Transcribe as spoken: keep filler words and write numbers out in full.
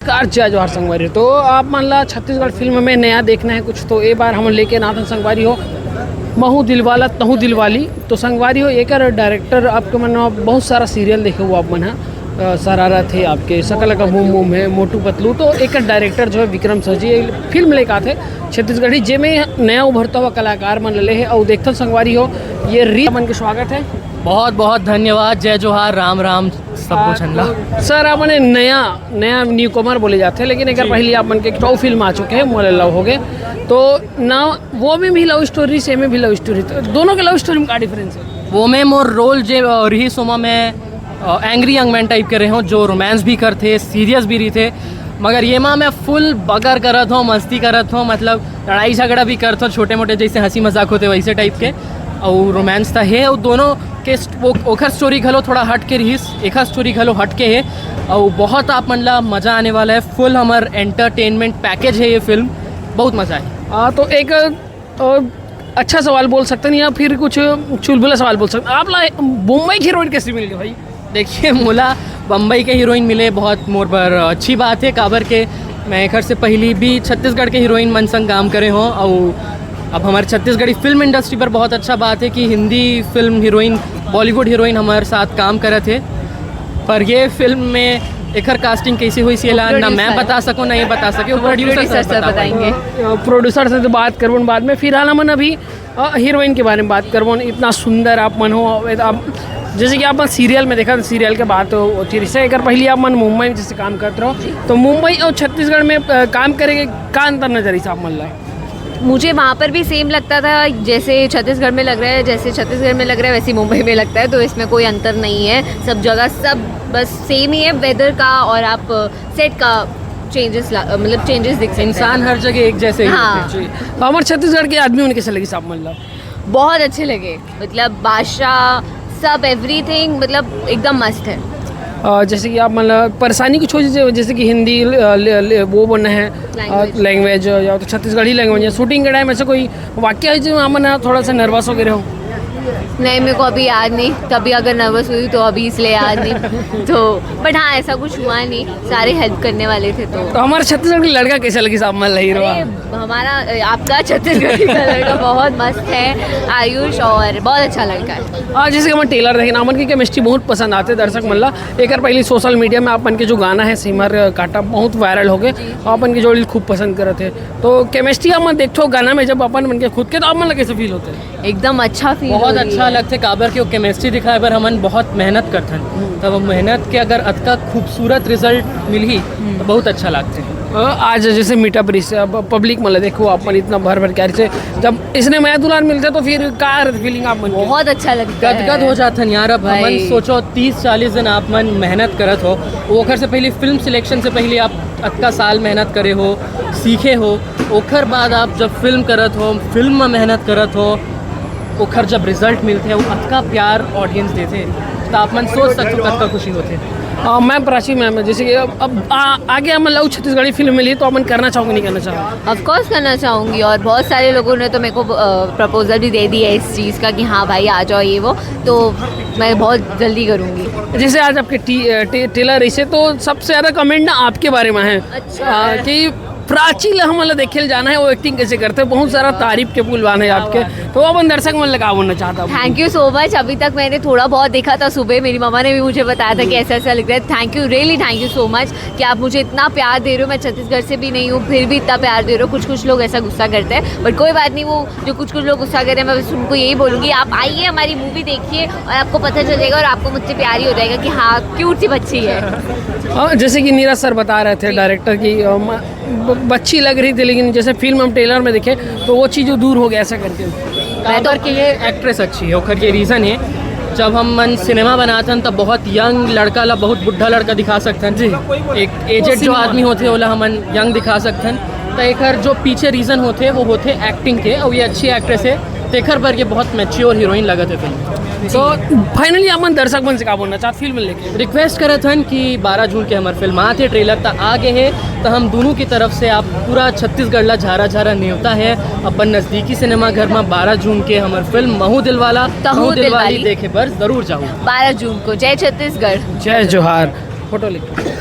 नमस्कार, जय जोहार संगवारी। तो आप मन ला छत्तीसगढ़ फिल्म में नया देखना है कुछ, तो ए बार हम लेके आथन संगवारी हो महू दिलवाला तहू दिलवाली। तो संगवारी हो, एकर डायरेक्टर आपके मन बहुत सारा सीरियल देखे हो आप मन ह, अ, शरारत है आपके, सकला का बूम बूम है, मोटू पतलू। तो एकर डायरेक्टर जो है विक्रम सर जी, ये फिल्म लेके आथे छत्तीसगढ़ी, जेमे नया उभरता हुआ कलाकार मन ले है। और देखथन संगवारी हो, ये री मन के स्वागत है। बहुत बहुत धन्यवाद, जय जोहार, राम राम, सबको छनला। सर, आपने नया नया न्यू कमर बोले जाते हैं, लेकिन एक जी। पहले आप मन के एक ठो फिल्म आ चुके हैं, मोला लव हो गए। तो ना, वो में भी लव स्टोरी, सेम में भी लव स्टोरी, तो दोनों के लव स्टोरी में का डिफरेंस है? वो में मोर रोल जे, अ, रिहिस ओमा मैं, अ, एंग्री यंग मैन टाइप के रहे हूँ, जो रोमांस भी करथे, सीरियस भी रहिथे। मगर ये मा मैं फुल बगर करत हूँ, मस्ती करत हूँ, मतलब लड़ाई झगड़ा भी करत हूँ, छोटे मोटे जैसे हंसी मजाक होते वैसे टाइप के। और रोमांस तो है, और दोनों के स्ट-, वो, ओखर स्टोरी घलो थोड़ा हट के रहिस, एखर स्टोरी घलो हट के है। और बहुत आप मन ला मजा आने वाला है, फुल हमर एंटरटेनमेंट पैकेज है ये फिल्म, बहुत मजा आए। हाँ, तो एक, अ, अच्छा सवाल बोल सकते हैं या फिर कुछ चुलबुला सवाल बोल सकते हैं, आप ला मुंबई की हीरोइन कैसे मिल गई भाई? देखिए, मोला बम्बई के हीरोइन मिले, बहुत मोर बर अच्छी बात है, काबर के मैं एखर से पहली भी छत्तीसगढ़ के हीरोइन मन संग काम करे हों। और अब हमारे छत्तीसगढ़ी फिल्म इंडस्ट्री पर बहुत अच्छा बात है कि Hindi film heroine, Bollywood heroine हमारे साथ काम करत है। पर ये फिल्म में एखर कास्टिंग कैसे हुई, ये ला ना मैं प्रोड्यूसर। बता सकूं, ना ये बता सके, वो प्रोड्यूसर प्रोड्यूसर सर सर बता पाएंगे। पाएंगे। प्रोड्यूसर से तो बात करबो बाद में। फिलहाल हमन अभी, अ, हीरोइन के बारे में बात करबो। इतना सुंदर आप मन हो, आप, जैसे कि आप मन सीरियल में देखा, सीरियल के बात होती रही, एकर पहले आप मन मुंबई में जैसे काम करते रहो, तो मुंबई और छत्तीसगढ़ में, अ, काम करे के का अंतर नजर आइस आप मन ला? मुझे वहाँ पर भी सेम लगता था, जैसे छत्तीसगढ़ में लग रहा है, जैसे छत्तीसगढ़ में लग रहा है वैसे ही मुंबई में लगता है, तो इसमें कोई अंतर नहीं है। सब जगह सब बस सेम ही है, वेदर का और आप सेट का चेंजेस, मतलब चेंजेस दिख सकते हैं। इंसान हर जगह एक जैसे ही हाँ। होते हैं। जी। तो हमारे छत्तीसगढ़ के आदमी होने कैसे लगी साहब, मतलब? बहुत अच्छे लगे, मतलब बादशाह, सब एवरीथिंग, मतलब एकदम मस्त है। अ, जैसे कि आप मतलब परेशानी कुछ हो, जैसे, जैसे कि हिंदी, अ, ले, ले, वो बोलना है, लैंग्वेज। लैंग्वेज या तो छत्तीसगढ़ी लैंग्वेज है, शूटिंग के टाइम ऐसे कोई वाक्य है जो आप मन थोड़ा सा नर्वस हो गए हो? नहीं, मेरे को अभी याद नहीं, तभी अगर नर्वस हुई तो अभी इसलिए याद नहीं। तो बट हाँ, ऐसा कुछ हुआ नहीं, सारे हेल्प करने वाले थे। तो तो हमारे छत्तीसगढ़ के लड़का कैसे लगी साहब, मन ला हीरो? अरे, हमारा, आपका छत्तीसगढ़ी का लड़का बहुत मस्त है, आयुष, और बहुत अच्छा लड़का है। आज जैसे कि हमन ट्रेलर देखे ना, हमन की केमिस्ट्री बहुत पसंद आते दर्शक मन ला। एकर पहले सोशल मीडिया में आप मन के जो गाना है सिमर काटा, बहुत वायरल हो गए, आप मन के जोड़ी खूब पसंद करत है। तो केमिस्ट्री हमन देखथो गाना में, जब अपन मन के खुद के, तो आप मन ला कैसे फील होते हैं? एकदम अच्छा फील बहुत हो रही अच्छा है। लगथे, काबर के वो केमिस्ट्री दिखाए बर हमन बहुत मेहनत करथन, तब वो मेहनत के अगर अतका खूबसूरत रिजल्ट मिलही तो बहुत अच्छा लगथे। अ, आज जैसे मीटअप रिस, अब पब्लिक मन ला देखो, आप मन इतना भर भर के आ रहे थे, जब इसने मया दुलार मिलते तो फिर का रहते फीलिंग आप मन के? बहुत अच्छा लगता है। गदगद हो जाथन यार। अब भाई। हमन सोचो, तीस चालीस दिन आप मन मेहनत करत हो, ओखर से पहले फिल्म सिलेक्शन से पहले आप अतका साल मेहनत करे हो, सीखे हो, ओखर बाद आप जब फिल्म करत हो, फिल्म में मेहनत करत हो, ओखर जब रिजल्ट मिलथे, वो अतका प्यार ऑडियंस देथे, तो आप मन सोच सकते हो कतका खुशी होथे। अ, मैम, प्राची मैम, जैसे कि अब, अब आ, आगे हम लोग छत्तीसगढ़ी फिल्म मिली तो अपन करना चाहोगे, नहीं करना चाहोगे? ऑफ कोर्स करना चाहूँगी, और बहुत सारे लोगों ने तो मेरे को प्रपोजल भी दे दिया है इस चीज़ का कि हाँ भाई, आ जाओ, ये वो। तो मैं बहुत जल्दी करूँगी। जैसे आज आपके टी, अ, टे-, ट्रेलर ऐसे तो सबसे ज़्यादा कमेंट ना आपके बारे में है। अच्छा। अ, कि प्राची ला हमन ला देखे ल जाना है, वो एक्टिंग कैसे करते हैं, बहुत सारा तारीफ के पुलवान है आपके। तो अपन दर्शक मन ला का बोलना चाहता हूँ? Thank you so much. अभी तक मैंने थोड़ा बहुत देखा था सुबह, मेरी मम्मा ने भी मुझे बताया था कि ऐसा ऐसा लिख रहा है। Thank you, really thank you so much कि आप मुझे इतना प्यार दे रहे हो। मैं छत्तीसगढ़ से भी नहीं हूँ, फिर भी इतना प्यार दे रहे हो। कुछ कुछ लोग ऐसा गुस्सा करते हैं, बट कोई बात नहीं, वो जो कुछ कुछ लोग गुस्सा करते हैं, मैं बस उनको यही बोलूँगी, आप आइए, हमारी मूवी देखिए और आपको पता चल जाएगा और आपको मुझसे प्यार ही हो जाएगा कि हाँ, क्यूट सी बच्ची है। हाँ, जैसे कि नीरज सर बता रहे थे, डायरेक्टर की, अ, म-, ब-, बच्ची लग रही थी, लेकिन जैसे फिल्म हम ट्रेलर में देखे तो वो चीज़ दूर हो गया, ऐसा करके। मैं तो काबर के ये एक्ट्रेस अच्छी है, ओखर ये रीज़न है। जब हम मन सिनेमा बनाथन तब बहुत यंग लड़का ला बहुत बुढ़ा लड़का दिखा सकथन जी। एक एजेड जो आदमी होथे ओला हमन यंग दिखा सकथन। तो एकर जो पीछे रीज़न होथे वो होथे एक्टिंग के, और ये अच्छी एक्ट्रेस है, तो एकर बर ये बहुत मैच्योर हीरोइन लगत है फिल्म। तो फाइनली अपन दर्शक मन से का बोलना चाहत फिल्म लेके? रिक्वेस्ट करत हन कि बारह जून के हमर फिल्म आत हे, ट्रेलर त आ गे हे, त हम दोनों की तरफ से आप पूरा छत्तीसगढ़ ला झारा झारा नेवता है अपन नजदीकी सिनेमा घर में बारह जून के हमर फिल्म महू दिलवाला, तहू महू दिलवाली दिलवाली। देखे बर जरूर जाहू। बारह जून को। जय छत्तीसगढ़। जय जोहार। फोटो लिख।